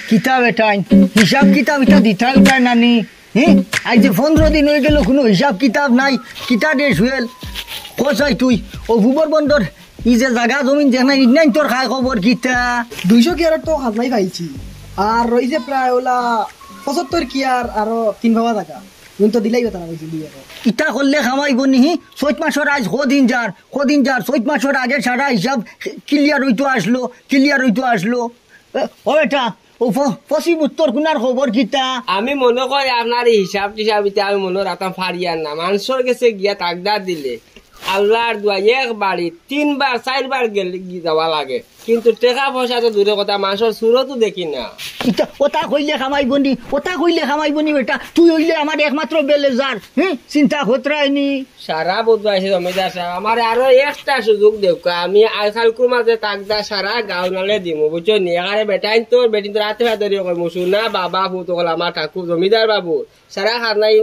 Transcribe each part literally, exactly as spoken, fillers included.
কিতা বেটাইন, হিসাব কিতাব ইতা দিতায় উঠায় নানি? হি? আইজ যে পনরো দিন অইগেলো, কুনু হিসাব কিতাব নাই। কিতা রে সুয়েল, কছাই তুই, অউ ভুবর বন্দর, ই যে জাগা জমিন যেখান, ইখান তোর খায় খবর কিতা? দুইশো কিয়ারর তো খাজনাই পাইছি, আর রইছে প্রায় অলা পঁচাত্তর কিয়ার, আরো তিন বাবা জাগা। তুমি তো দিলাইবা তারা কইছি দুই বাবা। ইতা করলে কামাইবো নি? হি? চৈত মাসর আইজ কদিন যার, কদিন যার, চৈত মাসর আগে সারা হিসাব clear অইতো আছলো, clear অইতো আছলো। এ, ও বেটা, ও ফ-, ফসিব উত্তর কুনার খবর কিতা? আমি মনো করি আপনার ই হিসাব টিসাব ইতা আমি মনো রাখতাম পারিয়ার না। মানষর গেছে গিয়া তাকদা দিলে আল্লার দোয়াই এক বাড়ি তিনবার চাইরবার গেলে গি-, যাওয়া লাগে, কিন্তু টেকা পয়সা তো দূরর কথা, মানষর সুরতও দেখি না। ইতা, ওতা কইলে কামাইবো নি, ওতা কইলে কামাইবো নি বেটা। তুই অইলে আমার একমাত্র বেলেজার, হি? চিন্তা খতরায় নি। সারা বুধ আইছে জমিদার সাব, আমারে আরো একটা সুযোগ দেউক্কা। আমি আইজকাইলকুর মাঝে তাকদা সারা গাঁওর নালে দিমু, বুঝছো নি? এখানে বেটাইন তোর, বেটিন তোর আতে ফাদরি কইমু, শুনা বাবা, ফুত অকল আমার ঠাকুর জমিদার বাবু, সারা খাজনাই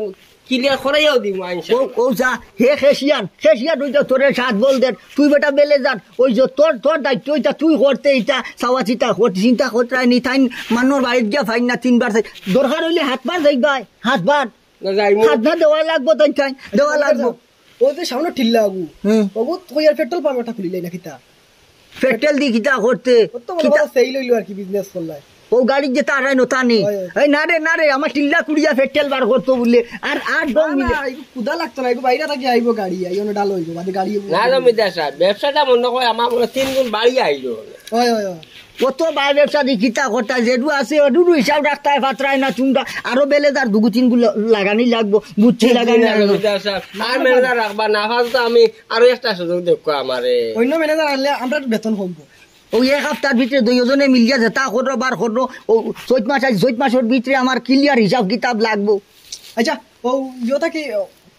clear করাইয়াও দিমু, আইনশা। ও, ও যা, হে খেশিয়ান, খেশিয়ান তুই তো তোরে সাত বল দের, তুই বেটা বেলেজার, ওই যে তোর, তোর দায়িত্ব ইতা তুই করতে, ইতা চাওয়া চিতা করতে, চিন্তা খতরায় নি, তাইন মানষর বাড়িত গিয়া পাইন না তিনবার চাই, দরকার অইলে হাতবার যাইবায়, হাতবার। না, যাইমু। খাজনা দেওয়া লাগবো, তাই তাই দেওয়া লাগবো। ও যে সামনে ঠিল্লা আগু। হুম। ওগু কই আর পেট্রোল পাম্প একটা খুলিলাই না কিতা? পেট্রোল দি কিতা করতে? ও তো মনে কিতা? হয় সেই লইলো আর কি, business করলাই। ও গাড়িত যে তারাই নতা নি। হয়, হয়। এই না রে, না রে, আমার ঠিল্লা কুড়িয়া পেট্রোল বার করতো বললে। আর, আর না, ডং না, মিলে। এগু কুদা লাগতো না, এগু বাইরে থাকি আইবো গাড়ি, আইও না ডাল অইবো, বাদে গাড়ি অইবো। না, জমিদার সাব, ব্যবসাটা মনে হয় আমার মনে হয় তিন গুণ বাড়িয়া আইলো। হয়, হয়, হয়। কত বায় ব্যবসা দি কিতা করতা, যেডু আছে, ওডুরু হিসাব রাখতায় পারতায় না তুমরা। আরো বেলেজার দুগু তিনগু ল-, লাগানি লাগবো, বুঝছি, জি, জি, লাগানি লাগবো। জমিদার সাব, আর ম্যানেজার রাখবা না, আপাতত আমি আরো একটা সুযোগ দেউক্কা আমারে। অন্য ম্যানেজার আনলে আমরা বেতন কমবো। ওই এক হাপ্তার ভিতরে দুইওজনে মিলিয়া যেতা করো বার করো, ও চৈত মাস আইজ, চৈত মাসর ভিতরে আমার clear হিসাব কিতাব লাগবো। আচ্ছা, ও ইয়ে থাকি,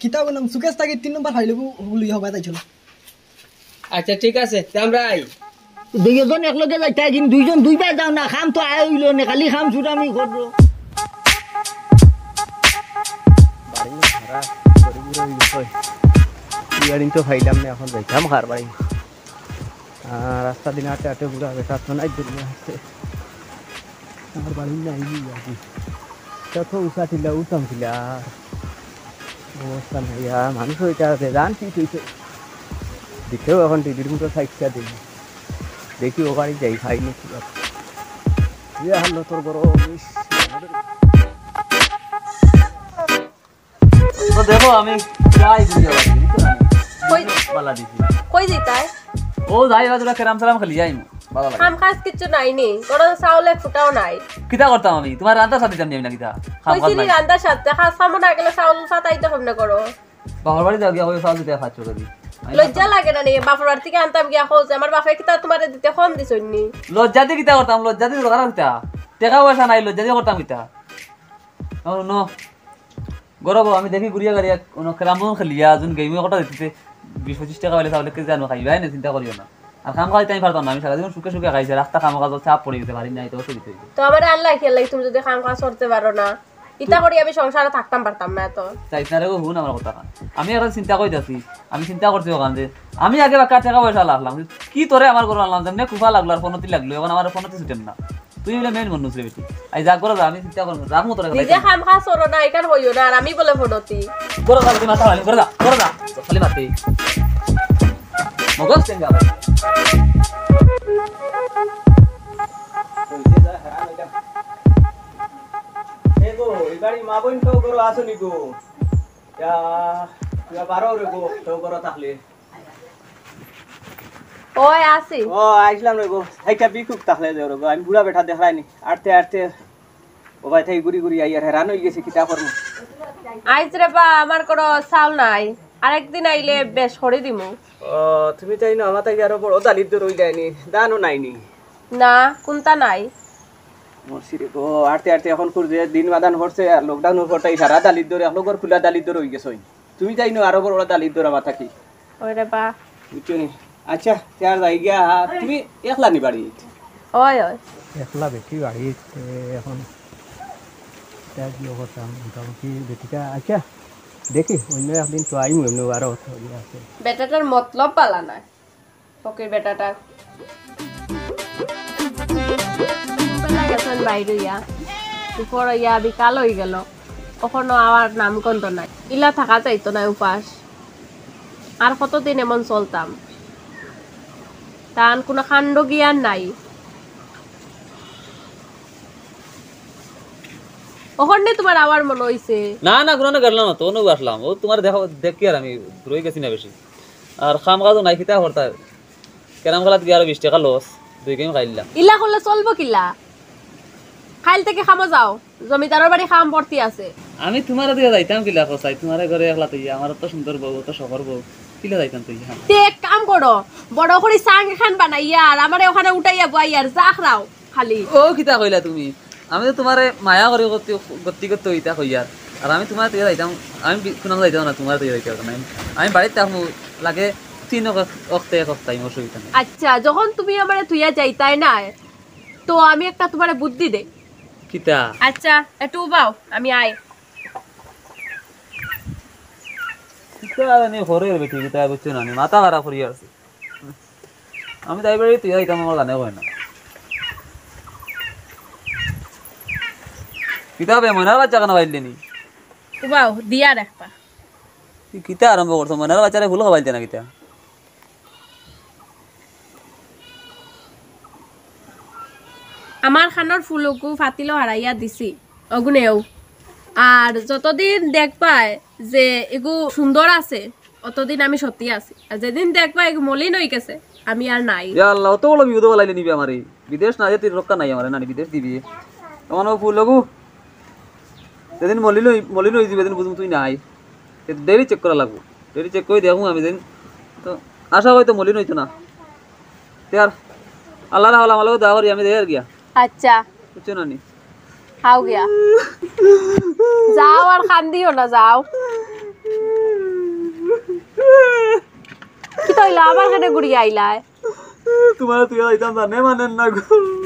কিতাব নাম সুকেশ থাকি তিন নম্বর ফাইল লইয়া হবা তাই চলো। আচ্ছা, ঠিক আছে, তে আমরা আই। দুইজন একলগে যাইতায়, কিন্তু দুইজন দুইবার যাও না, কাম তো আয় অইলো নে, খালি কাম চুরামি করো। বাড়ি না হারা, গরিব গুড়া অই গেছে। বিয়ারিং তো পাইলাম না, এখন যাইতাম কার বাড়ি। আহ, রাস্তা দিন আটে আটে ঘুরা বেটা তো নাই, দুনিয়া আছে। আমার বাড়ি নাই আর কি। কত উষা টিলা, উঠতাম টিলা। অবস্থা নাই আর, মানুষ ওইটা আছে, জান কি তুই তো। দেখেও এখন টিভির মতো সাইডটা দিন। দেখি ও বাড়ি যাই, খাই নাকি। ইয়ে হাল্লো তোর গরম, ইস। তো দেখো, আমি যাই ঘুরিয়া বাড়ি, বুঝছো না? কই? বালা দিছি। কই যাইতায়? ও যাই, বাদে কেরাম সেরাম খেলি যাই, বালা লাগে। কাম কাজ কিচ্ছু নাই নি? ঘরো চাউল এক ফুটাও নাই। কিতা করতাম আমি? তুমার রান্দা সাথ দিতাম নি আমি না কিতা? কাম কাজ কইছি নি নাই। রান্দা সাথ, কাজ কামো না গেলে চাউল সাথ আইতে কম না করো। বাপর বাড়ি যাও গিয়া কই চাউল দিতে খাচ্ছ করি। লজ্জা লাগে না নি? বাপর বাড়ি থাকি আনতাম গিয়া কও যে আমার বাপে কিতা তুমারে দিতে কম দিছইন নি? লজ্জা দি কিতা করতাম? লজ্জা দি দরকার কিতা? টেকা পয়সা নাই, লজ্জা দি করতাম কিতা? ও, ন। গরব, আমি দেখি ঘুরিয়া গাড়িয়া কোনো কেরামও খেলিয়া, যোন গেমে কটা দিতে বিশ পঁচিশ টেকা পাইলে তাহলে কে জানো খাইবায় না, চিন্তা করিও না। আর কাম কাজ আমি পারতাম না, আমি সারা জীবন সুখে সুখে খাইছি, রাস্তা কাম কাজ চাপ পড়ি গেছে, বাড়ি নাই তো অসুবিধা হইছে। তো আমার আল্লাহ কি আল্লাহ, তুমি যদি কাম কাজ করতে পারো না, ইতা করি আমি সংসারে থাকতাম পারতাম না তো। চাইছ না রে গো, হুন আমার কথা খান। আমি এখন চিন্তা করি যাচ্ছি, আমি চিন্তা করছি ওখান যে আমি আগে বাক্কা টেকা পয়সা লাগলাম, কি তোরে আমার গরু আনলাম, যেমনি কুফা লাগলো আর পনতি লাগলো, এখন আমার পনতি ছুটেন না। তুই বলে মেইন মানুষ রে বেটি। আই যা করে যা, আমি চিন্তা করবো, রাখবো তোরা নিজে খাইতে। কাম কাজ করো না, এখান হইও না, আর আমি বলে ফোনতি। করে যা, তুই মাথা খালি করে যা, করে যা। খালি মারতে। মগজ চেঙ্গা। এ গো, এই বাড়ি মা বোন তো গরু আসো নি গো? ইয়া, ইয়া বারো রে গো, তো গরু থাকলে। ওই আছি। ও, আইসলাম রে গো। এইটা বিকুক তাহলে দে রে গো। আমি বুড়া বেটা দেখলাই নি। আটতে আটতে ও ভাই থাকি ঘুরি ঘুরি আইয়ার হেরান হই গেছি, কিতা করমু? আইজ রে বা, আমার কোনো চাউল নাই। আরেকদিন আইলে বেশ করে দিমু। ও, তুমি তাই না, আমার তাই আরো বড় দালিদ্র রই যায়নি। ধানও নাইনি। না, কোনটা নাই? মরছি রে গো, আটতে আটতে এখন খুঁজে দিন মাদান হরছে আর lockdown হরটাই সারা দালিদ্র, এক লগর খুলা দালিদ্র হই গেছে। তুমি তাই নু আরো বড় দালিদ্র আমার থাকি। ওই রে বা। বুঝছো নি? আচ্ছা, তে আর যাই গিয়া, তুমি একলা নি বাড়ি? ওই, ওই। একলা বেটি বাড়ি, তে এখন তে কি অবস্থা? মোটামুটি বেটিটা, আচ্ছা, দেখি, অন্য একদিন তো আইমু, এমনি আরো আছে। বেটাটার মতলব পালা না। ওকে, বেটাটা। বাইর অইয়া, দুপুর অইয়া বিকাল অইগেলো, অখনো আবার নামগন্ধ নাই। ইলা থাকা যাইতো নায় উপাস। আর কতদিন এমন চলতাম? তান কুনু কাণ্ড জ্ঞান নাই। অখনে তুমার আবার মনো অইছে? না, না, কুনু না গেলাম না তো, অনো আসলাম। অউ তুমার দেখো, দেখি আর আমি রই গেছি না বেশি। আর কাম কাজও নাই, কিতা করতায়? ক্যারাম খেলাত গিয়া আরো বিশ টেকা লস, দুই গেম খাইলাম। ইলা করলে চলবো কিলা? কাইল থাকি কামো যাও, জমিদারর বাড়ি কাম ভর্তি আছে। আমি তুমারে থইয়া যাইতাম কিলা কছাই? তুমারে ঘরে একলা থইয়া, আমার অত সুন্দর বউ, অত শখর বউ, কিলা যাইতাম থইয়া? তে এক কাম করো, বড় করি চাং এখান বানাইয়া আর আমারে অখানো উঠাইয়া বওয়াইয়া আর যাও খালি। ও কিতা কইলা তুমি? আমি তো তুমারে মায়া করি গতি গতি করতে অইতা কইয়ার। আর আমি তুমারে থইয়া যাইতাম, আমি বি-, কুনানো যাইতাম না, তুমারে থইয়া যাইতাম না। আমি, আমি বাড়িত থাকমু, লাগে তিন অক-, অক্তে এক অক্ত time, অসুবিধা নাই। আচ্ছা, যখন তুমি আমারে থইয়া যাইতায় না, তো আমি একটা তুমারে বুদ্ধি দেই। কিতা? আচ্ছা, একটু উবাও, আমি আই। কিতা জানি করে বেটি, কিতা বুঝছো না নি? মাথা খারাপ করি আছে। আমি তাই বাড়ি থইয়া যাইতাম, আমার জানে কয় না। কিতা বে, ময়নার বাচ্চা কেনে পাইলে নি? উবাও, দিয়া রাখবা। তুই কিতা আরম্ভ করছো? ময়নার বাচ্চারে ফুল খাওয়াইতে না কিতা? আমার কানর ফুলগু ফাতিলো হারাইয়া দিছি, অগু নেও। আর যতদিন দেখবায় যে এগু সুন্দর আছে, অতদিন আমি সত্যি আছি। আর যেদিন দেখবায় এগু মলিন অই গেছে, আমি আর নাই। ইয়া আল্লাহ, অত বড় বিপদো ফালাইলে নি বে আমারে। বিদেশ না যেতে রক্ষা নাই আমারে, নানি বিদেশ দিবি। আমার ফুলগু যেদিন মলিন অই-, মলিন অই যিবো, এদিন বুঝমু তুই নাই। Daily check করা লাগবো, daily check করি দেখমু আমি যেদিন। তো আশা অয় তো মলিন অইতো না। তে আর আল্লাহ রাখলা, আমার লগে দোয়া করি, আমি যাই আর গিয়া। আচ্ছা। বুঝছো না নি? খাও গিয়া। যাও আর কান্দিও না, যাও। কিতা অইলো? আবার কেনে ঘুরিয়া আইলায়? তুমারে থইয়া যাইতাম জানে মানের না গো।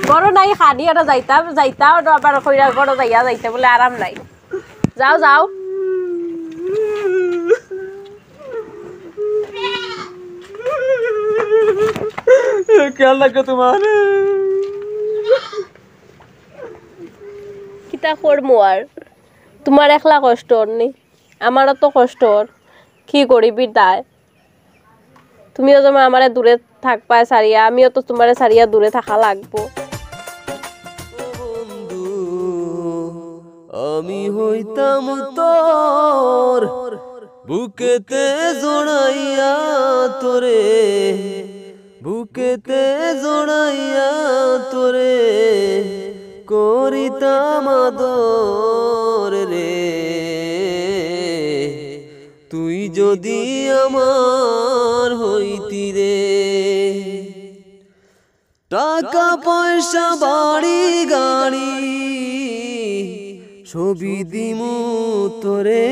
বড় নাই খানি, ওটা যাইতাম, যাইতাম, ওটা আবার কইরা বড় যাইয়া যাইতে বলে আরাম নাই। যাও, যাও। খেয়াল রাখো তুমার। কিতা করমু আর? তুমার একলা কষ্ট অর নি, আমারও তো কষ্ট অর। কি গরিবর দায়। তুমিও যেমন আমারে দূরে থাকবায় ছাড়িয়া, আমিও তো তুমারে ছাড়িয়া দূরে থাকা লাগবো। ও বন্ধু, আমি হইতাম তোর বুকেতে জড়াইয়া তোরে, বুকেতে জড়াইয়া তোরে করিতাম আদর রে। তুই যদি আমার হইতি রে, টাকা পয়সা বাড়ি গাড়ি সবই দিমু তোরে,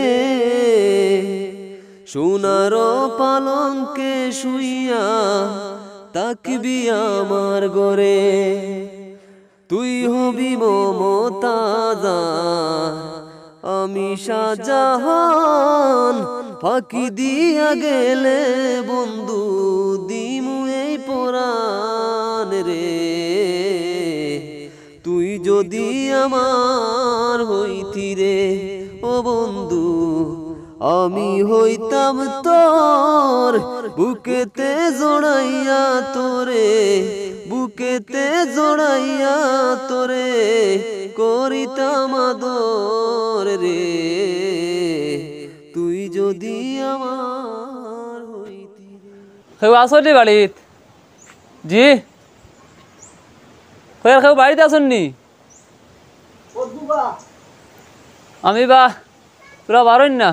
সোনার পালঙ্কে শুইয়া থাকবি আমার ঘরে। তুই হবি মমতাজ, আমি শাহজাহান। ফাঁকি দিয়া গেলে বন্ধু, দিমু এই পরাণ রে। তুই যদি আমার হইতি রে, ও বন্ধু, আমি হইতাম তোর বুকেতে জড়াইয়া তোরে, বুকেতে জড়াইয়া তোরে করিতাম আদর রে। তুই যদি আমার হইতি রে। কেউ আছইন নি বাড়িত? জি? কই আর কেউ বাড়িত আছইন নি? আমি বা, তুরা বারইন না।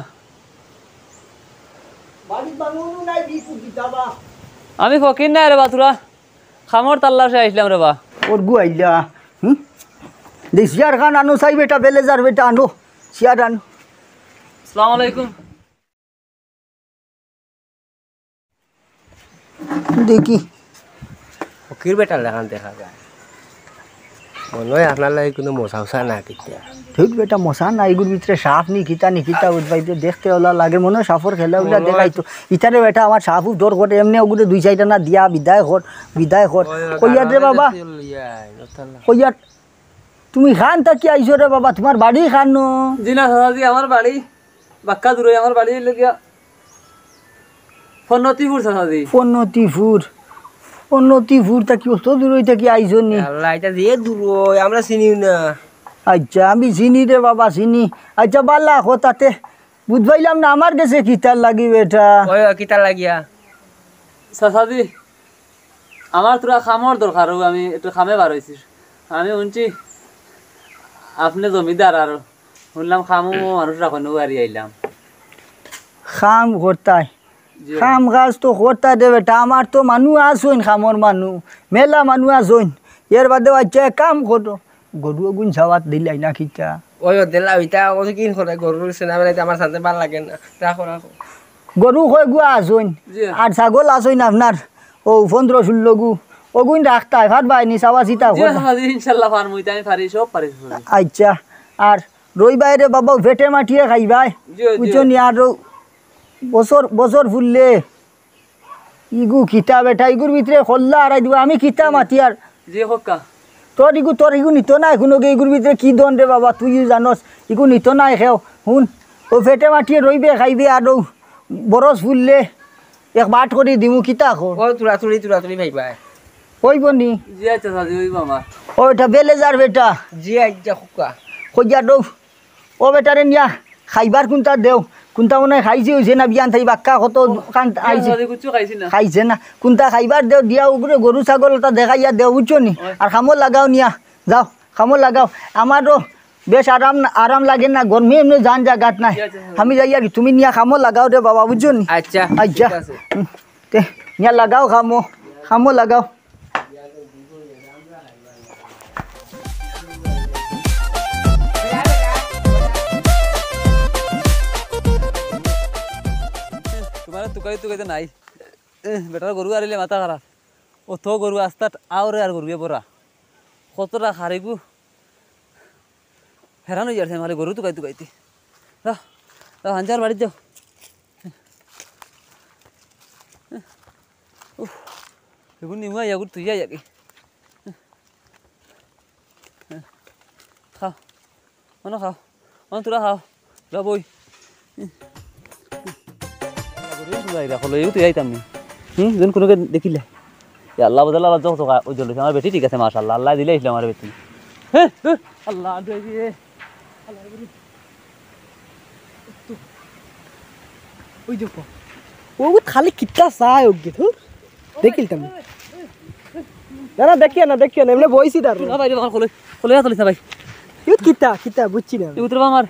আমি ফকির নায় রে বা, তুরা কামর তাল্লাশে আইছলাম রে বা। ওর গু আইলা, হুম? দে চেয়ার খান আনো, চাই বেটা, বেলেজার বেটা আনো, চেয়ার আনো। আসসালামু আলাইকুম। দেখি। ফকির বেটার লাখান দেখা যায়। মনো অয় আপনার লাগি কুনু মশা উশা না কিতা। ধুর বেটা, মশা না, ইগুর ভিতরে সাপ নি কিতা নি কিতা, ওই ভাই যে দেখতে ওলা লাগে, মনো অয় সাপর খেলা উলা মনো অয় দেখাইতো। ইতারে বেটা আমার সাপ উপ ডর করে, এমনে ওগুরে দুই চাইরটা না দিয়া বিদায় কর, বিদায় কর। ওই কইয়ার রে বাবা। কইয়ার। তুমি খান থাকি আইছো রে বাবা, তুমার বাড়ি খানো? জি না চাচাজি, আমার বাড়ি বাক্কা দূরই, আমার বাড়ি অইলো গিয়া পন্নতিপুর চাচাজি। পন্নতিপুর? পন্নতিপুর থাকি অত দূরই থাকি আইছো নি? আল্লাহ, ইটা যে দূরই, আমরা চিনিও না। আইচ্ছা, আমি চিনি রে বাবা, চিনি। আইচ্ছা, বালা, কও তাতে। বুঝ পাইলাম না, আমার গেছে কিতার লাগি বেটা? ওই, ওই, কিতার লাগিয়া? চাচাজি, আমার থুড়া কামর দরকার, অউ আমি একটু কামে বার অইছি। আমি হুনছি আপনে জমিদার, আর হুনলাম কামো মানুষ রাখইন, অউ আর আইলাম। কাম করতায়? জি। কাম কাজ তো করতায় দে বেটা, আমার তো মানুষ আছইন, কামর মানুষ, মেলা মানুষ আছইন। এর বাদেও আইচ্ছা এক কাম করো, গরু অগুইন চাওয়াত দিলাই না কিতা? ওই, ও দিলাম, ইটা অত কিন করে গরুর সেনা বেলাইতে আমার সাথে ভালা লাগে না। রাখো, রাখো। গরু কয়গু আছইন? জি। আর ছাগল আছইন আপনার? অউ পনরো ষুল্লগু। অগুইন রাখতায়, পারবায় নি, চাওয়া চিতা জি, করতায়। জি, ইনশাল্লাহ পারমু, ইটা আমি পারি, সব পারি, সব পারি। আইচ্ছা, আর রইবায় রে বাবা, পেটে মাটিয়ে খাইবায়। জি, জি। বুঝছো নি? আর অউ বছর, বছর ফুরলে ইগু কিতা বেটা, ইগুর ভিতরে খল্লা আড়াই দিবা, আমি কিতা মাতিয়ার? জি, কউক্কা। তোর ইগু, তোর ইগু নিতো নায় কুনুগু, ইগুর ভিতরে কি ধন রে বাবা, তুইও জানোস, ইগু নিতো নায় কেউ। হুন, অউ পেটে মাটিয়ে রইবে, খাইবে, আর অউ বরস ফুরলে এক বাট করি দিমু, কিতা কও? ও, তুড়াতুড়ি, তুড়াতুড়ি ভাই ভাই। অইবো নি? জি, আইচ্ছা, চাচাজি, অইবো আমার। ও, ইটা বেলেজার বেটা। জি, আইচ্ছা, কউক্কা। কইয়া দৌ। ও বেটারে নিয়া খাইবার কুনতা দেও, কুনতা মনে অয় খাইছে অইছে না, বিয়ান থাকি বাক্কা কত কান আইছে। খাইছে না। খাইছে না। কুনতা খাইবার দেও, দিয়া অগুরে গরু ছাগল অতা দেখাইয়া দেও, বুঝছো নি? অয়। আর কামো লাগাও নিয়া, যাও, কামো লাগাও। আমারও বেশ আরাম, আরাম লাগে না, গরমে এমনে জান জাগাত নাই। জি, আইচ্ছা, আইচ্ছা। আমি যাই আর কি, তুমি নিয়া কামো লাগাও রে বাবা, বুঝছো নি? আইচ্ছা, আইচ্ছা। ঠিক আছে। হুম, তে, নিয়া লাগাও কামো, কামো লাগাও। তুমারে তুকাই তুকাইতে নাই। এহ, বেটার গরু আরিলে মাথা খারাপ। অত গরু আস্তাত আওরে আর গরুয়ে ভরা। কতটা খারিগু। হেরান অইযার আমি খালি গরু তুকাই তুকাইতে। যাও, যাও, হাঞ্জার বাড়িত যাও। উফ, এগুন নিমু আইয়া, এগুন তুই আইয়া কি? খাও, অনো খাও, অনো তুরা খাও, যাও বই। এগুন তুই আইতাম নি। হুম, যেন কুনুকে দেখিলে। ইয়া আল্লাহ, বুঝালা আল্লাহ, যত ওই জল আমার বেটি ঠিক আছে, মাশাআল্লাহ, আল্লাহ দিলে আইছিল আমার বেটি। হে, হে, আল্লাহ, দে দিয়ে। ওই দেখো, ও খালি কিতা চায় ওকে, ধুর। দেখিলতাম না। না, না, দেখিও না, দেখিও না, এমনে বইছি তার। না ভাই, রে, আমার খোলে, খোলে হাত তুলিস না ভাই। ইউ কিতা, কিতা, বুঝছি না। ইউ তোর আমার,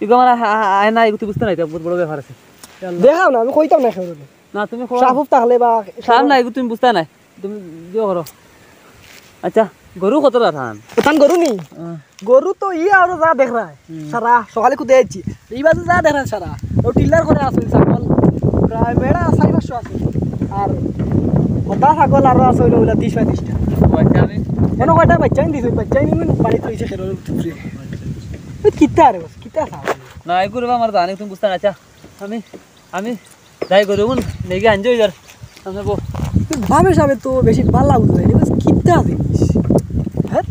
ইগু আমার আ-, আ-, আয় না, ইগু তুই বুঝতে নাই, এটা বহুত বড় ব্যাপার আছে। দেখাও না, আমি কইতাম না কেউ। না, তুমি কও। সাফ উফ থাকলে বা সাফ না, ইগু তুমি বুঝতে নাই। তুমি দিও করো। আচ্ছা, গরু কতটা থান? ওখান গরু নি? হ্যাঁ। গরু তো ই আরো যা দেখরায়। হুম। সারা সকালে কুদে আইছি। ই বাজে যা দেখরায় সারা। ও টিল্লার করে আছে ছাগল। প্রায় মেড়া চারি পাঁচশো আছে। আর হতা ছাগল আরো আছে অইলো অইলা তিরিশ পঁয়ত্রিশটা। ও আচ্ছা, আমি মনে কয়টা বাচ্চা নি দিছে, বাচ্চা নি মানে বাড়িত রইছে খেরোর ভিতরে। ওই কিতা রে বস, কিতা ছাগল? না, এগুলো আমার জানি তুমি বুঝতে না। আচ্ছা, আমি আমি যাই গরু গুন নেগে আনজো ইদার। আমরা বো। তুই ভাবে সাবে তো বেশি বালা বুঝে না, এটা কিতা জিনিস? হ্যাঁ?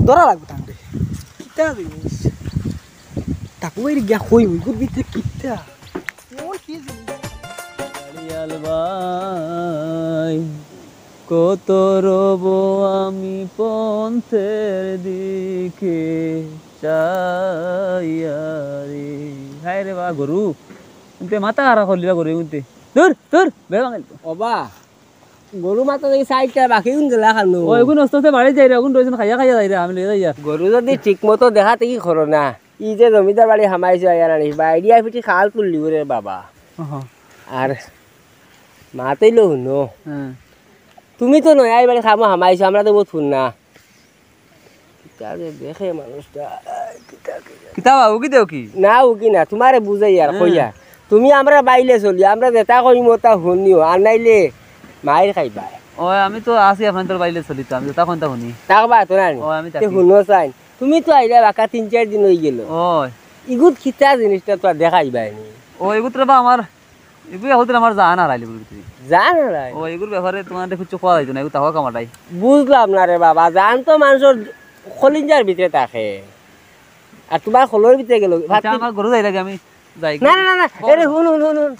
ধরা লাগবো তাহলে। কিতা জিনিস? তাকু এই গিয়া কই, ওই গুর ভিতরে কিতা? কোন কি জিনিস? আড়িয়াল ভাই, কত রব আমি পন্থের দিকে চাইয়া রে। হায় রে বা, গরু। উনতে মাথা খারাপ করলি বা গরু উনতে। দূর, দূর, বেগা গেল তো। ওবা, গরু মাথা দেখি সাইডটা বাকি উন গেলা খানো। ও, এগুন আস্তে আস্তে বাড়ি যাই রে, এগুন রইছেন খাইয়া খাইয়া যাই রে, আমি লইয়া যাই আর। গরু যদি ঠিক মতো দেখা দেখি করো না, ই যে জমিদার বাড়ি হামাইছো আইয়া নানি, বাইরে আই পিটি খাল তুললি রে বাবা। ওহো। আর মাতইলো হুনো। হ্যাঁ। তুমি তো নয়া এই বাড়ি খামো হামাইছো, আমরা তো বহুত হুন না। কিতা যে দেখে মানুষটা, কিতা, কিতা। কিতা বা, উকি দেও কি? না, উকি না, তুমারে বুঝাই আর হ্যাঁ। কইয়া। তুমি আমরা বাইলে চলি, আমরা যেটা কইমু ওটা হুনিও, আর নাইলে মাইর খাইবা। ও, আমি তো আছি আপনার বাইলে চলি তো, আমি যেটা কইতা হুনি। থাকবা তো না নি? ও, আমি তে থাকি। হুনো চাইন। তুমি তো আইলা বাক্কা তিন চাইর দিন অই গেল। ও। ইগুত কিতা জিনিসটা তো আর দেখাইবায় নি। ও, ইগুত রে বা আমার এগু এখন আমার জান হারাইলি বুলে তুই। জান হারাই? ও, এগুর ব্যাপারে তুমার দেখো চোখ পাওয়া যাইতো না, এগু তাহলে কামাটাই। বুঝলাম না রে বাবা, জান তো মানুষর কলিজার ভিতরে থাকে। আর তুমার কলর ভিতরে গেল। আচ্ছা, আমার ঘরো যাই লাগে, আমি যাই। না, না, না, না। এরে, হুন, হুন, হুন, হুন।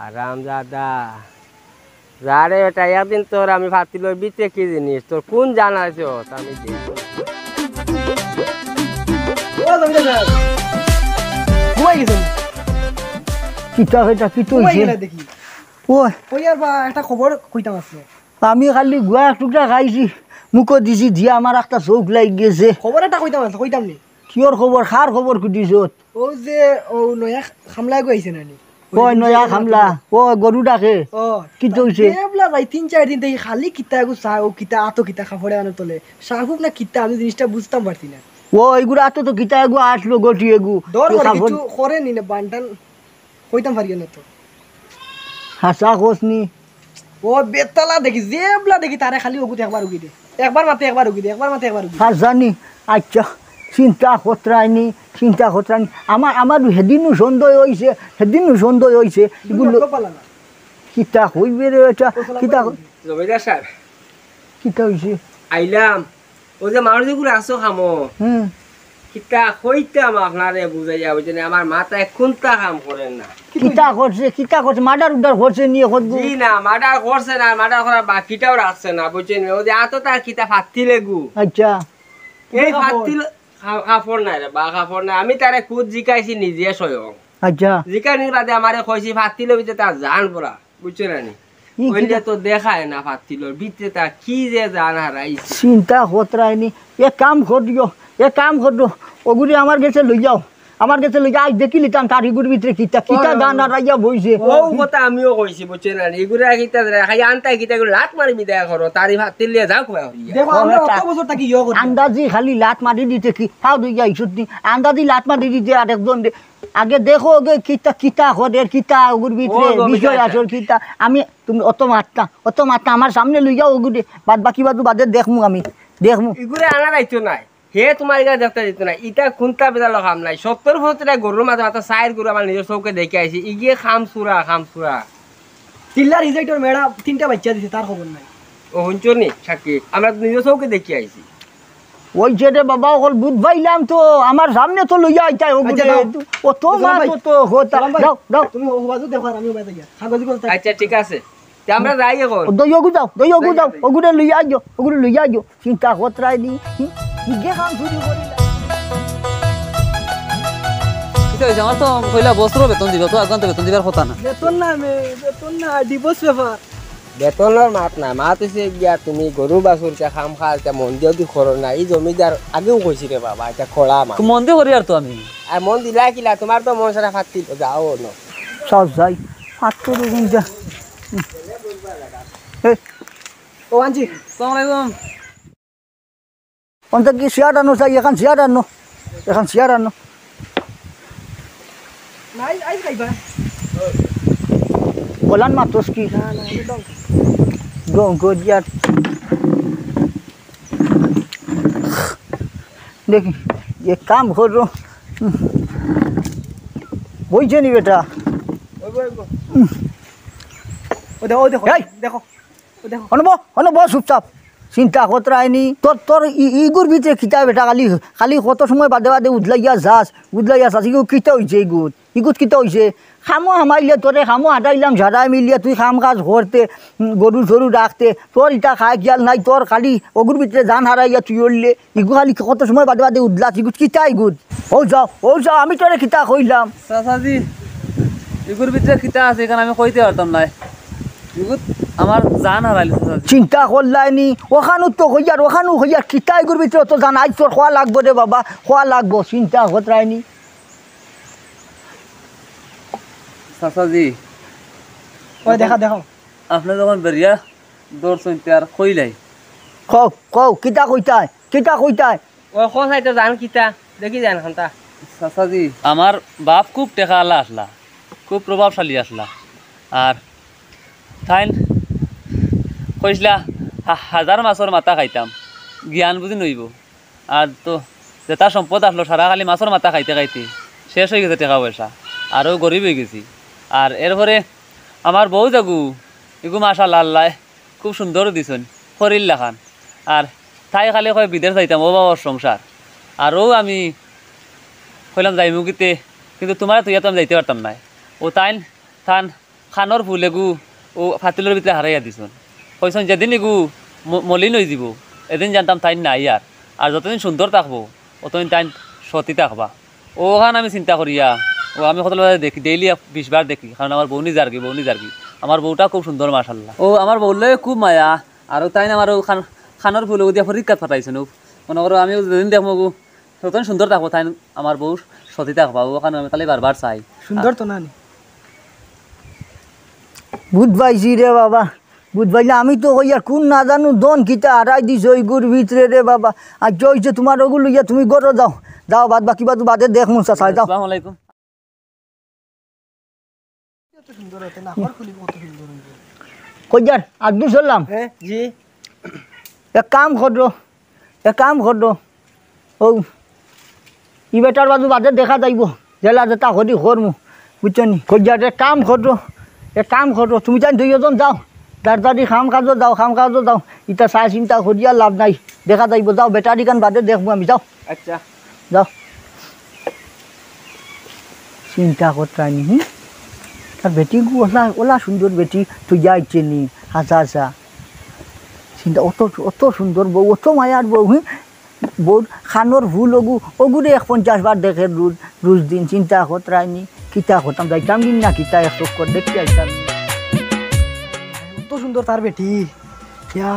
আরামজাদা। যা রে বেটা, একদিন তোর আমি ফাতিলর ভিতরে কি জিনিস, তোর কুন জান আছে, ও তো আমি দেখি। ও জমিদার সাব। ঘুমাই গেছেন? কিতা বেটা, কিতা ঘুমাই অইছে? গেলা দেখি। ও। কই আর বা, একটা খবর কইতাম আছে। আমি খালি গুয়া এক টুকরা খাইছি, মুখো দিছি, দিয়া আমার একটা চউখ লাগি গেছে। খবর একটা কইতাম আছে, কইতাম নি। কিওর খবর? কার খবর খুজিছত? ও যে, ও নয়া কামলা এগু আইছে না নি? কই নয়া কামলা? ও গরু ডাকে। ও, কিতা অইছে? এবলা ভাই, তিন চাইর দিন থাকি খালি কিতা এগু চা, ও কিতা আতো কিতা কাপড় আনো তলে। শাহুক না কিতা, আমি জিনিসটা বুঝতাম পারছি না। ও, এগুর আতো তো কিতা এগু আসলো গটি এগু। ডর করে কিছু করে নি না, বান্টান কইতাম পারি না তো। হাছা কছ নি? ও বেতালা দেখি, যেবলা দেখি তারে খালি অগুত একবার উগি দে। একবার মাতে একবার উগি দে, একবার মাতে একবার উগি দে। হাছা নি? আচ্ছা, চিন্তা কররায় নি, চিন্তা কররায় নি। আমার, আমার হেদিনও সন্দেহ অইছে, হেদিনও সন্দেহ অইছে। এগুলো কিতা কইবে রে এটা? কিতা কই-, জমিদার সাব। কিতা অইছে? আইলাম। ও যে মানুষ যেগুলো আছো খামো, হুম। কিতা কইতাম আপনারে বুঝাইয়া, বুঝছেন? আমার মাথায় কুন্তা কাম করের না। কিতা করছে, কিতা করছে? মার্ডার উর্ডার করছে নি অখন? জি না, মার্ডার করছে না, মার্ডার করার বাকিটাও রাখছে না, বুঝছেন? ও যে আতো তার কিতা ফাত্তি লেগু। আচ্ছা। এই ফাত্তি ল-, কা-, কাপড় নাই রে বা, কাপড় নাই। আমি তারে খুদ জিকাইছি নিজে স্বয়ং। আচ্ছা। জিকানির বাদে আমারে কইছি ফাত্তি লবি যে তার জান পড়া। বুঝছো না নি? ই অইলে কিতা? তো দেখায় না ফাত্তিলর ভিতরে তা কি যে জান হারাইছে। চিন্তা কররায় নি। এক কাম করিও, এক কাম করিও। অগুরে আমার গেছে লই যাও। আমার গেছে লই যাও। আইজ দেখিলিতাম তার ইগুর ভিতরে কিতা, কিতা ও, জান হারাইয়া বইছে। ও কথা আমিও কইছি, বুঝছো না নি? ইগুরে কিতা রে, খাই আনতাই কিতা ইগুরে লাত মারি বিদায় করো। তারি ফাত্তিল লিয়া যাও কই হরিয়া। দেখো, আমরা অত বছর থাকি ইয়ো করি। আন্দাজি খালি লাত মারি দিতে কি? ফাও দুই যাই সত্যি। আন্দাজি লাত মারি দিতে আরেকজন দে। আগে দেখো, আগে কিতা, কিতা করের, কিতা অগুর ভিতরে ও, জমিদার বিষয় সাব। আসল কিতা। আমি, তুমি অত মাততা, অত মাততা, আমার সামনে লই যাও অগুরে, বাদ বাকি বাদু বাদে দেখমু আমি, দেখমু। ইগুরে আনা যাইতো নায়, হে তুমার ইগা দেখতে দিত নায়, ইটা কুন্তা বেজালো কাম নায়। সত্তর বছর ধরে গরুর মাঝে মাথা চাইর গরু আমার নিজর চউখে দেখি আইছি, ইগিয়ে কাম চুরা, কাম চুরা। চিল্লার রিজেক্টর মেয়েরা তিনটা বাচ্চা দিছে, তার খবর নাই। ও হুনছো নি সাক্ষী, আমরা তো নিজর চউখে দেখি আইছি। ওই যে রে বাবা, অকল বুঝ পাইলাম তো, আমার সামনে তো লইয়া আইতাই অগুরে। আচ্ছা, দাও। অত মাত, অত কথা। দাও, দাও। তুমি ও বাজু দেখো, আর আমি ও বাজু গিয়া। কাগজ কলম থাক। আচ্ছা, ঠিক আছে। তে আমরা যাই অখন। দই অগু যাও, দই অগু যাও। অগুরে লইয়া আইও, অগুরে লইয়া আইও। চিন্তা কররায় নি। হুম? নিজে কাম শুরু করি। কিতা অইছে? আমার তো কইলা বছরো বেতন দিবা, তো আগান তো বেতন দিবার কথা না। বেতন না, মে-, বেতন না, ডিভোর্স পেপার। বেতনর মাত না, মাত অইছে গিয়া তুমি গরু বাছুর চা খাম খা চা মন দিয়া দি করো না। ই জমিদার আগেও কইছি রে বাবা, ইটা খোলা মাত। তো মন দি করি আর তো আমি। আর মন দিলা কিলা, তুমার তো মন সারা ফাত্তি যাও ন। সব যাই, ফাত্তি রকম যা। এই। ও আনজি। আসসালামু আলাইকুম। অন্ত কি চেয়ার আনো চাই, এখান চেয়ার আনো, এখান চেয়ার আনো। নাই, আইজ খাইবা? বলান মাতস কি? না, না, আমি দম। দম করিয়ার। দেখি, এক কাম করো। বইছে নি বেটা? ওই, ওই, ওই। ও দেখো, ও দেখো, এই! দেখো। ও দেখো। অনো ব, অনো ব চুপচাপ। চিন্তা কররায় নি। তোর, তোর ই-, ইগুর ভিতরে কিতা বেটা খালি, খালি কত সময় বাদে বাদে উদলাইয়া যাস, উদলাইয়া যাস। ইগু কিতা অইছে ইগুত? ইগুত কিতা অইছে? কামো হামাইলে তোরে, কামো হাটাইলাম, সারায় মিলিয়া তুই কাম কাজ করতে, উম, গরু চরু রাখতে। তোর ইটা খায় খিয়াল নাই, তোর খালি অগুর ভিতরে জান হারাইয়া তুই অইলে। ইগু খালি কত সময় বাদে বাদে উদলাস, ইগুত কিতা ইগুত? ও যাও, ও যাও, আমি তোরে কিতা কইলাম? চাচাজি, ইগুর ভিতরে কিতা আছে, ইখান আমি কইতে পারতাম নায়। ইগুত আমার জান হারাইল, চাচাজি। চিন্তা কররায় নি, অখানউ তো কইয়ার, অখানউ কইয়ার, কিতা ইগুর ভিতরে অত জান? আইজ তোর কওয়া লাগবো রে বাবা, কওয়া লাগবো, চিন্তা কররায় নি। চাচাজি। ওই দেখা, দেখো। আপনে যখন বেরিয়া ধরছইন, তে আর কইলাই। কও, কও, কিতা কইতায়? কিতা কইতায়? ও, কও চাই তো জান কিতা? দেখি জান খান্তা। চাচাজি, আমার বাপ খুব টেকাআলা আছলা, খুব প্রভাবশালী আছলা। আর তাইন কইছলা, "হা-, হাজার মাছর মাথা খাইতাম, জ্ঞান বুঝি নইবো।" আর তো যেটা সম্পদ আছলো, সারা খালি মাছর মাথা খাইতে খাইতে শেষ অইগেছে টেকা পয়সা, আরও গরিব অইগেছি। আর এরপরে আমার বউ যেগু, ইগু মাশাআল্লাহ, আল্লায় খুব সুন্দর দিছইন, পরীর লাখান। আর তাই খালি কয় বিদেশ যাইতাম, অউ বাবার সংসার। আর অউ আমি কইলাম যাইমু কিতে, কিন্তু তুমারে থইয়া তো আমি যাইতে পারতাম নায়। অউ তাইন তান কানর ফুল এগু অউ ফাতিলর ভিতরে হারাইয়া দিছইন। কইছইন যেদিন এগু ম-, মলিন অইযিবো, এদিন জানতাম তাইন নাই আর। আর যতদিন সুন্দর থাকবো, অতদিন তাইন সতী থাকবা। অখান আমি চিন্তা করিয়া, অউ আমি কতল বাদে দেখি, ডেইলি বিশ বার দেখি, কারণ আমার বউনি যারগি, বউনি যারগি। আমার বউটা খুব সুন্দর, মাশাআল্লাহ। অউ আমার বউর লগে খুব মায়া, আর অউ তাইন আমার অউ কান-, কানর ফুল অগু দিয়া পরীক্ষাত ফাটাইছইন। অউ মনো করো, আমি যেদিন দেখমু অগু, ততদিন সুন্দর থাকবো তাইন, আমার বউ সতী থাকবা, অখান আমি খালি বারবার চাই। সুন্দর তো না নি? বুঝ পাইছি রে বাবা, বুঝ পাইলে আমি তো কইয়ার কুন না জানু দন কিতা হারাই দিছে অইগুর ভিতরে রে বাবা। আর যে অইছে তুমার অগু লইয়া তুমি ঘরো যাও, যাও বাদ বাকি বাদু বাদে দেখমু চাচা, যাও। আসসালামু আলাইকুম। কইয়ার আব্দুল সালাম। হ্যাঁ, জি। এক কাম করো, এক কাম করো, অউ ই বেটার বাদু বাদে দেখা যাইবো, যেলা যেতা করি করমু, বুঝছো নি? কইয়ার এক কাম করো, এক কাম করো, তুমি তাইন দুইওজন যাও, তাড়াতাড়ি কাম কাজো যাও, কাম কাজো যাও, ইতা চাই চিন্তা করিয়া লাভ নাই, দেখা যাইবো, যাও, বেটার ইখান বাদে দেখমু আমি, যাও। আচ্ছা। যাও। চিন্তা করতায় নি, হুম? তার বেটিগু অলা, অলা সুন্দর বেটি থইয়া আইছে নি, হাছা হাছা। চিন্তা, অত, অত সুন্দর বউ, অত মায়ার বউ, হুম? বউর কানর ফুল অগু, অগুরে এক পঞ্চাশ বার দেখে রোজ, রোজ দিন। চিন্তা করতায় নি, কিতা করতাম, যাইতাম কিন না কিতা, এক চক্কর দেখি আইতাম। অত সুন্দর তার বেটি, ইয়া।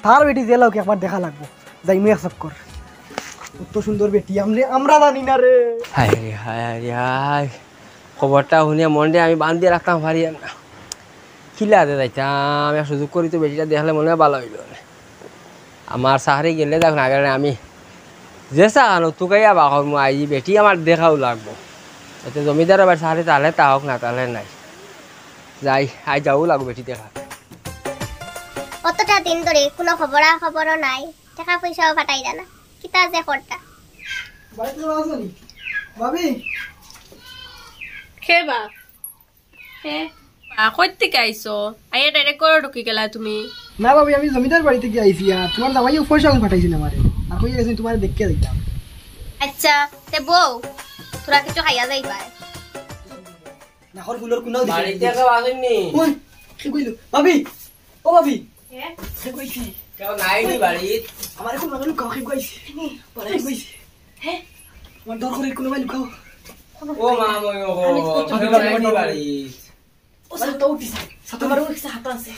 তার বেটি যেলা অউক একবার দেখা লাগবো, যাইমু এক চক্কর। অত সুন্দর বেটি, আমনে, আমরা জানি না রে। হায় রে হায়, হায় রে হায়। খবরটা হুনিয়া মনরে আমি বান্ধিয়া রাখতাম পারিয়ার না। কিলা যে যাইতাম, এক সুযোগ করি তো বেটিটা দেখলে মনে অয় ভালা অইলো নে। আমার চাকরি গেলে যাউক না গেলে আমি যে চা খানো তুকাইয়া বার করমু, আইজ ই বেটি আমার দেখাউ লাগবো। এতে জমিদারর বাড়ির চাকরি তাইলে তা অউক না তাইলে নাই। যাই, আইজ যাওউ লাগবো বেটি দেখা। অতটা দিন ধরি কুনু খবরা খবরও নাই, টেকা পয়সাও ফাটাইরা না, কিতা যে করতা। বাড়িত কেউ আছো নি? ভাবি? কে বা? কে? আ, কই থাকি আইছো? আইয়া direct ঘরো ঢুকি গেলা তুমি। না ভাবি, আমি জমিদার বাড়ি থাকি আইছি, আর তুমার জামাইয়ে পয়সা ফাটাইছিল আমারে, আর কইয়া গেছে তুমারে দেখিয়া যাইতাম। আচ্ছা, তে বউ, থুড়া কিছু খাইয়া যাইবায়। নাকর ফুলর কুনাও দেখি। বাড়িত কেউ আছইন নি? ওই, কে কইলো? ভাবি! ও ভাবি! কে? কে কইছি? কেউ নাই নি বাড়িত? আমারে কুনু মানুষ লুকাও, কে কইছি? কে কইছি? হে? আমার ডর করে কুনু ভাই লুকাও। ও মা, মই, ও, আমি তো কেউ নাই নি বাড়িত? ও, ছাতা উঠিছে। ছাতা আমার উঠিছে, হাতা আছে।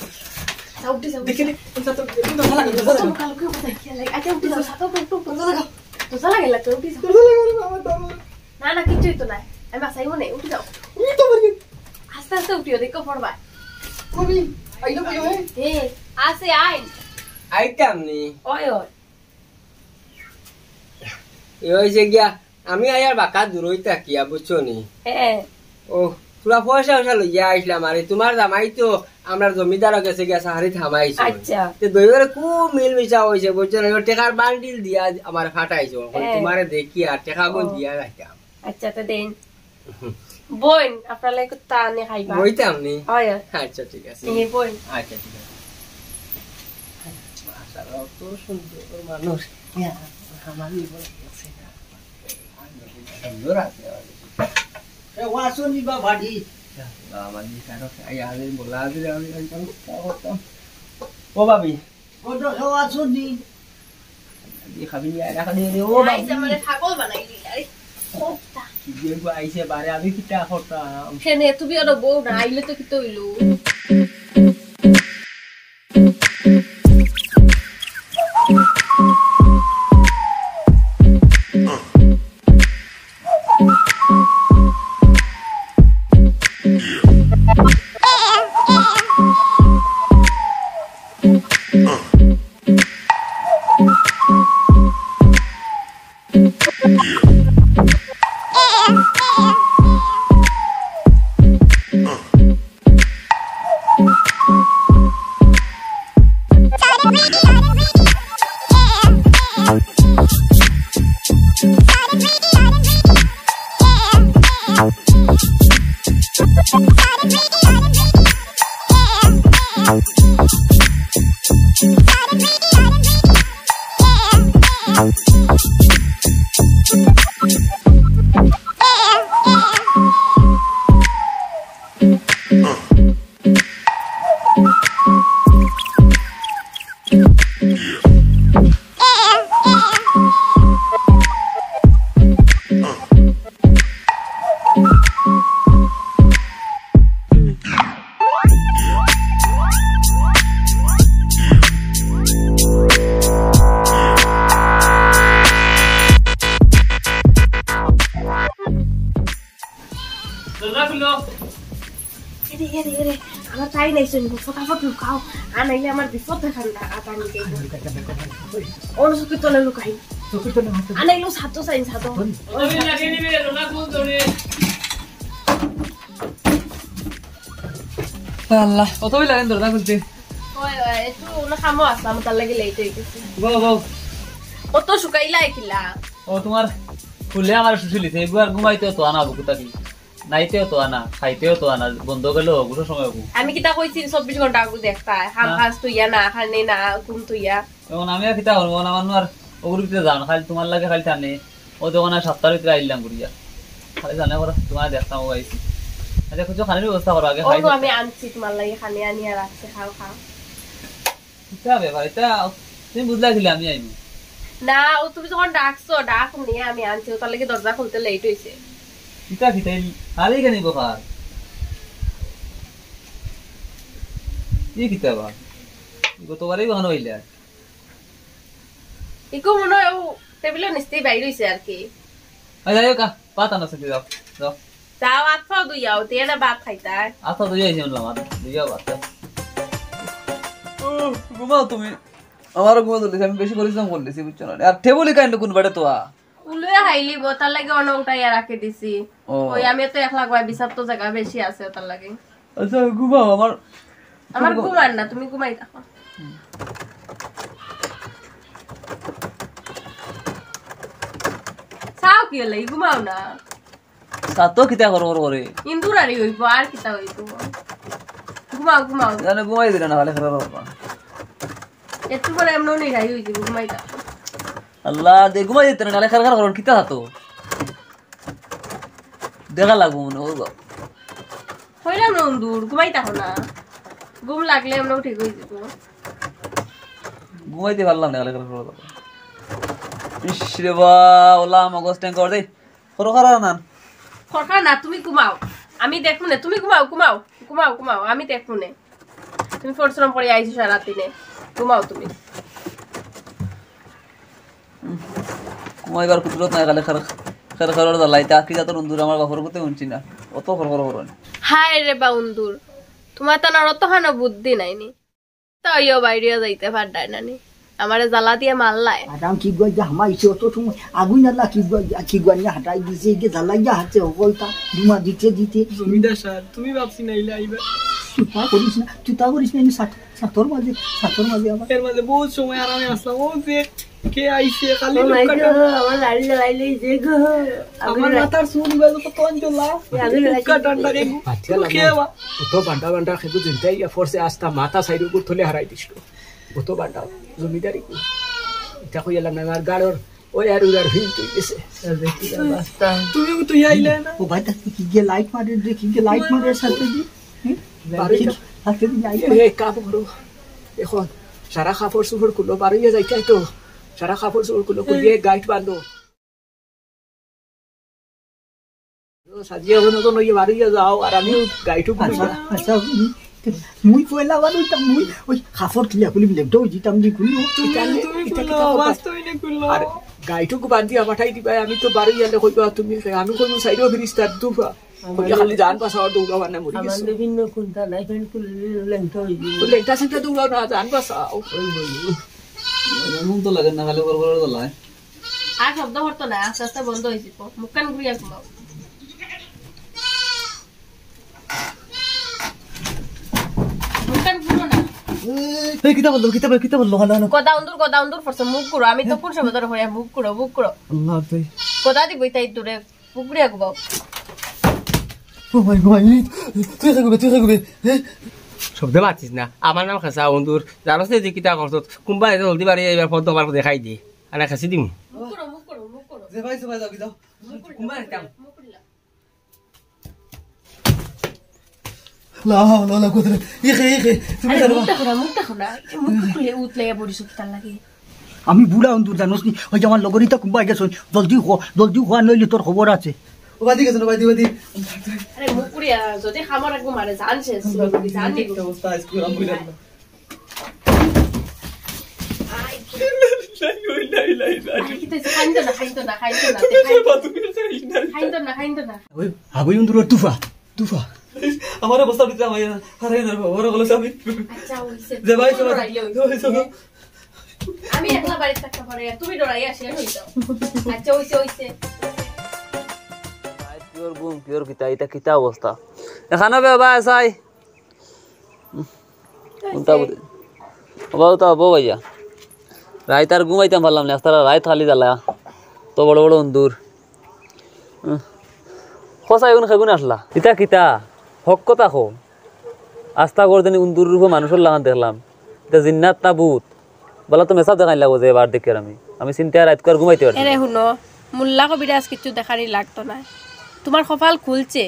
ছাতা উঠিছে, উঠিছে। দেখি নি, কোন ছাতা উঠিছে? কোন ছাতা লাগে? ছাতা লুকা, লুকা, কোথায়? খেয়াল লাগে। আচ্ছা, উঠি যাও, ছাতা উঠো, উঠো, উঠো। দরজা লাগাও। দরজা লাগাইলা, কেউ উঠিছে? দরজা লাগাও রে বাবা, দরজা। না, না, কিচ্ছু অইতো নায়। আমি বাঁচাইবো নে, উঠি যাও। উঠি তো পারি। আস্তে আস্তে উঠিও, দেখো পড়বা। কবি, আইলো কই, হ্যাঁ? এ, আছে, আয়। আইতাম নি। ওই, ওই। এ অইছে গিয়া, আমি আইয়ার বাক্কা দূরই থাকিয়া, বুঝছো নি? হ্যাঁ। ও, থুড়া পয়সা টয়সা লইয়া আইছলাম, আরে তুমার জামাই তো আমরার জমিদারর গেছে গিয়া চাকরিত হামাইছে। আচ্ছা। তে দুইওরে খুব মিলমিশা অইছে, বুঝছো নি? ও টেকার বান্ডিল দিয়া আমারে ফাটাইছে, অখন হ্যাঁ। তুমারে দেখিয়া টেকাগুন ও। দিয়া যাইতাম। আচ্ছা, তে দেইন। বইন, আপনার লাগি কুত্তা আনি খাইবা। বইতাম নি? হয়, হয়। আচ্ছা, ঠিক আছে। এ, বইন। আচ্ছা, ঠিক আছে। মাশাআল্লাহ, অত সুন্দর মানুষ। ইয়া, আমার জীবনে দেখছি না। সুন্দর আছে। এ, ও আসুন নি বা ভাটি। আমার এই কারো খাই আগে বলা আছে, আমি, আমি কারো কথা করতাম। ও ভাবি, ওটা কেউ আছো নি? এই খাবি নিয়ে রাখা দিয়ে দে, ও বাবু। আইসে আমারে পাগল বানাইলি, আরে, কোনটা? কি যে গো আইসে বারে, আমি কিতা করতাম? কেনে, তুমি ওর বউ না, আইলে তো কিতা অইলো? এরে, এরে, এরে, আমার তাই নাই শুনবো, ফটাফট লুকাও, আর নাইলে আমার বিপদ দেখান না, আর আমি যাইব। অন্য চকির তলে লুকাই। চকির তলে মাথা আর নাইলে ছাদো চাই, ছাদো। আল্লাহ, কত লাগেন দরজা খুলতে? ওই, ওই, একটু অন্য কামও আসলাম, তার লাগি লেট হয়ে গেছে। বউ, বউ। অত শুকাইলা কিলা? ও, তোমার ফুলে আমার শুষিলিছে, এগুলো আর ঘুমাইতেও তো আনা বুকু থাকি। নাইতেও তো আনা, খাইতেও তো আনা, বন্ধ গেল, অগুলো সময় অগু। আমি কিতা কইছি চব্বিশ ঘন্টা আগু দেখতায়, হাম না। কাজ তুইয়া না, খানে না, ঘুম তুইয়া। এখন আমি আর কিতা করবো, এখন আমার নু আর অগুর ভিতরে যান, খালি তোমার লাগে খালি টানে। ও দোকানে সাতটার ভিতরে আইলাম ঘুরিয়া। খালি জানে করে তোমার দেখতাম ও আইছি। আচ্ছা, কিছু খানির ব্যবস্থা করো আগে, ও খাই তো আমি আনছি তোমার লাগি, খানি আনিয়া রাখছি, খাও, খাও। কিতা ব্যাপার, এটা তুমি বুঝলা কিলা আমি আইমু? না, ও তুমি যখন ডাকছো, ডাক নিয়ে আমি আনছি, ও তার লাগি দরজা খুলতে লেট হইছে। কিতা কিতা, এই খালি কেন বখার? কি কিতা বা? গতবারেই বাহানো হইলে আর। ইকো মনে হয় ও টেবিলের নিচ থেকে বাইর হইছে আর কি। আই যাই হোক, আ, ভাত আনো, সেটি দাও, দাও। যাও, আত পাও ধুইয়াও, তে না ভাত খাইতায়। আত পাও ধুইয়া আইছি, বললাম, আত ধুইয়া ভাত খাও। উহ, ঘুমাও তুমি। আমারও ঘুমা ধরতেছে, আমি বেশি পরিশ্রম করতেছি, বুঝছো না? আর টেবুলই কাইন্ড কোন বেড়ে তো আ? উলুয়ে হাইলি বো, তার লাগি অন্য উঠাইয়া রাখে দিছি। ও। ওই আমি তো একলা গয়, বিছার তো জায়গা বেশি আছে, তার লাগি। আচ্ছা, ঘুমাও, আমার আমার ঘুমার না, তুমি ঘুমাই থাকো। চাও কি হলে, ঘুমাও না। সাতো কিতা হর হর করে? ইন্দুর আরি হইব, আর কিতা হইব? ঘুমাও, ঘুমাও। জানে ঘুমাই দিলে না, খালি খারাপ বাবা। একটু পরে এমন নিরাই হইব, ঘুমাই থাকো। আল্লাহ, দে ঘুমাই দিতে না, খালি খারাপ খারাপ করুন, কিতা হাতো? দেখা লাগবো মনে হয়। কইলাম না, উন্দুর, ঘুমাই থাকো না। ঘুম লাগলে আমরা ঠিক হয়ে যাবো। ঘুমাইতে পারলাম না, খালি খারাপ খারাপ করুন। ইস রে বা, ওলা মগজ ট্যাঙ্ক কর দে। খরখরা না। খরখরা না, তুমি ঘুমাও। আমি দেখমু নে, তুমি ঘুমাও, ঘুমাও, ঘুমাও, ঘুমাও, আমি দেখমু নে। তুমি পরিশ্রম করে আইছো সারা দিনে, ঘুমাও তুমি। উম, ঘুমাইবার কুদরত নাই, খালি খের, খের খেরর জ্বালাইতে। আকি জাতর উন্দুর আমার বাপর কুতে হুনছি না, অত খরখর করনি। হায় রে বা উন্দুর, তোমার তানার অত হানো বুদ্ধি নাইনি। তাইও বাইরিয়া যাইতে পারডায় না নি। আমারে জ্বালা দিয়া মারলায়। আরাম কি গুয়া যে হামাইছে অত সময়। আগুন আল্লাহ কি গুয়া, কি গুয়া নিয়ে হাঁটাই দিছে, এদিকে জ্বালাইয়া হাতে হকলতা ধুমা দিতে দিতে। জমিদার সাব, তুমি ভাবছি না ইলা আইবা। তুই তা করিস না, তুই তা করিস না, আমি সাত, সাতর মাঝে, সাতর মাঝে আবার। এর মাঝে বহুত সময় আরামে আসলাম, ও যে কে আইছে, খালি ও মাই গো, আমার লাড়ি জ্বালাইলে যে গো। আমার মাথার চুল গুলো কত অঞ্চলা। উক্কা ডান্ডা রে। আচ্ছা, কে বা? অত বান্ডা বান্ডা খেতে চিন্তাই ইয়া ফোর্সে আস্তা মাথা সাইড উপর তুলে হারাই দিছিল। অত বান্ডা জমিদারি। এটা কই এলাম না, আমার গাড়র ওই আর উড়ার হিল তুই গেছে। তুমি তো আইলে না। ও ভাই, দেখি কি গিয়ে লাইট মারে, দেখি গিয়ে লাইট মারে সাথে দি। হুম? বারোই সাথে দি লাইট এ, মারে। এ, কাম করো। এখন সারা কাপড় চোপড় খুলো, বারোইয়া যাইতে তো। সারা কাপড় চোপড় খুলো, খুলিয়ে গাইট বান্ধো। সাজিয়া মনে করো, ইয়ে বাড়ি যাও, আর আমি গাইটু আচ্ছা, আচ্ছা, উম, মুই পয়লা বার ওইটা, মুই ওই কাপড় তুলিয়া খুলি, লেপটা ওই জিতাম দি খুলি, ও, তুমি, এটা আনলে, তুমি এটা খুলো, কিতা করবা? বাস্তবে নে খুলো। আর গাইটু বাদ দিয়া পাঠাই দিবা, আমি তো বাড়ি গেলে কইবা, তুমি, আমি কইবো, সাইডও ফিরিস্তার দুফা। কইবা, খালি জান বাঁচাও, দৌড়াও, আর না মরি গেছো। বিভিন্ন কোনটা নাই, ফ্যান খুলে লেংটা হয়ে যাবে। লেংটা সেটা দৌড়াও না, জান বাঁচাও। ওই, ওই, ওই। এমন তো লাগে না, খালি বড় বড় গলায়। আর শব্দ করতো না, আস্তে আস্তে বন্ধ হয়ে যাবো। মুখখান ঘুরিয়া ঘুমাও। মুখখান ঘুরো না। এই, কিতা বললো, কিতা বললো, কিতা বললো, হলো, হলো। গদা উন্দুর, গদা উন্দুর পড়ছে, মুখ ঘুরো। আমি তো কোন সময় ধরে হইয়া মুখ ঘুরো, মুখ ঘুরো। আল্লাহ, তুই। গদা দিবই তাই দূরে, মুখ ঘুরিয়া ঘুমাও। ও ভাই, ভাই, তুই থাকবে, তুই থাকবে, হ্যাঁ? শব্দ মাতিস না, আমার নাম খাসা উন্দুর। জানোস না যে কিতা করছত? কুম্বা এত জলদি বাড়ি এবার পথ দোকান দেখাই দি। আনা খাসি দিমু। মুখ করো, মুখ করো, মুখ করো। যে ভাই, সবাই যাও, যাও। মুখ করো, কুম্বা মুখ করো, মুখ করো। লা হাওলা ওয়ালা কুওয়াতা ইল্লা বিল্লাহ। ইখে, ইখে, তুমি আরে, জানো? মুখ দেখো না, মুখ দেখো না। মুখ খুলে উতলে পড়ি সব তার লাগে। আমি বুড়া উন্দুর জানোস নি? ওই যে আমার লগরিতা কুম্বা গেছে, জলদি হ, জলদি হ, নইলে তোর খবর আছে। ও বাদি গেছে, ও বাদি, বাদি। আরে মুখ পুড়িয়া, যদি খামর একদম মারে, জান শেষ, জান নিব। একটা অবস্থা আজকে, আলহামদুলিল্লাহ। আই, কি তো হইছে? খাইতো না, খাইতো না, খাইতো না, খাইতো না, খাইতো না। ওই, হাবই উন্দুরর তুফা। তুফা, আমার অবস্থা ভিতরে আমার হারাই না, বড় বলো আমি। আচ্ছা, হইছে। যে ভাই, তুমি তোমার ডরাইলে হইছে। হইছে গো। আমি একলা বাড়িত থাকতাম পারি, আর তুমি ডরাইয়া শেষ হইছো। আচ্ছা, হইছে, হইছে। পিওর ঘুম, পিওর কিতা, ইটা কিতা অবস্থা? এখানো বে বা চাই। কোনটা বুঝে? ও বাবু, তা বউ ভাইয়া। রাইত আর ঘুমাইতাম পারলাম না, আস্তা রাইত খালি জ্বালা। তো বড় বড় উন্দুর। উম। খোসা এগুন খেগুন আসলা। ইতা কিতা? হক কথা কো। আস্তা ঘর যেন উন্দুর রূপে মানুষর লাখান দেখলাম। ইতা জিন্নাত না ভূত? বলা তো মেসাব দেখাইন লাগবো যে এবার দেখি আর আমি। আমি চিন্তায় রাইত কর ঘুমাইতে পারছি এরে না। হুনো, মোল্লা কবিরাজ কিচ্ছু দেখানি লাগতো না। তোমার কপাল খুলছে।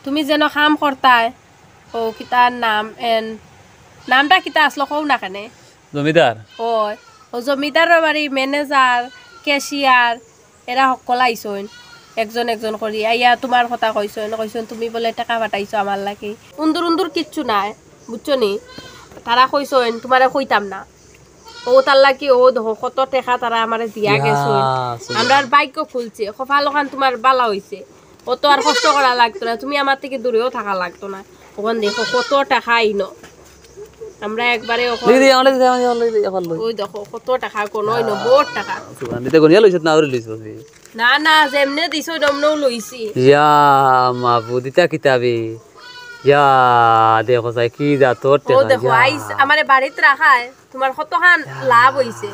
তুমি যেন কাম করতায়, ও কিতার নাম এন, নামটা কিতা আসলো কও না কেনে? জমিদার। ওই, ও জমিদারর বাড়ি ম্যানেজার, ক্যাশিয়ার, এরা হক্কল আইছইন একজন একজন করি। আইয়া তোমার কথা কইছইন, কইছইন তুমি বলে টেকা পাঠাইছো আমার লাগি। উন্দুর উন্দুর কিচ্ছু নাই, বুঝছো নি? তারা কইছইন তোমারে কইতাম না। ও তার লাগি ও দেখো কত টেকা তারা আমারে দিয়া ইয়া, গেছইন। সুবহান। আমরার ভাগ্য খুলছে, কপাল ওখান তোমার বালা হইছে। অত আর কষ্ট করা লাগতো না, তুমি আমার থেকে দূরেও থাকা লাগতো না। ওখান দেখো কত টেকা আইনো, আমরা একবারে ওখান লই দে, আমার লই দে, আমার লই দে, আমার লই। ওই দেখো কত টেকা, কোন হইনো বহুত টেকা। সুবহান, দিতে গনিয়া লইছত না, ওরে লইছ বসে। না না, যেমনে দিছো অমনেও লইছি। ইয়া মাবুদ, ইতা কিতাবে। ইয়া, দেখো চাই কি জাতর ও টেকা, দেখো, ইয়া। আইস আমারে বাড়িত রাখায়, তোমার কতখান লাভ হইছে।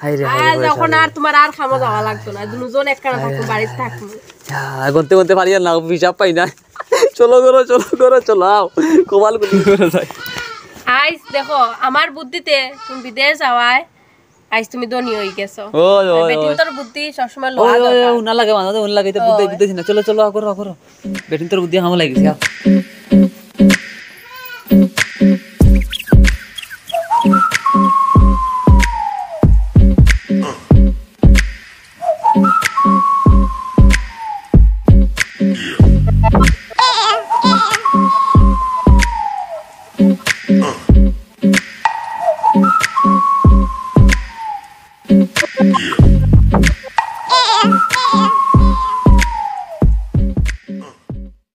হায় রে, হায় রে, আজ হায় রে, এখন হায় রে। আর তোমার আর কামো যাওয়া লাগতো না, দুজন একখানা থাকবো, বাড়িত থাকবো। ইয়া, গনতে গনতে পারি আর না, হিসাব পাই না। চলো করো, চলো করো, চলো, আও। কপাল গুলি করো যাই। আইস দেখো, আমার বুদ্ধিতে তুমি বিদেশ যাওয়ায়, আইস তুমি ধনী হয়ে গেছো। ওই, ওই, ওই। বেটিন্তর বুদ্ধি সবসময় ওই, লোয়া ওই, ওই, দরকার। উনা লাগে, মাঝে উনা লাগে, ইতা বুদ্ধি, ওই। বুদ্ধি না। চলো, চলো, আও করো, আও করো। বেটিন্তর বুদ্ধি আমার লাগি গেছে, আও।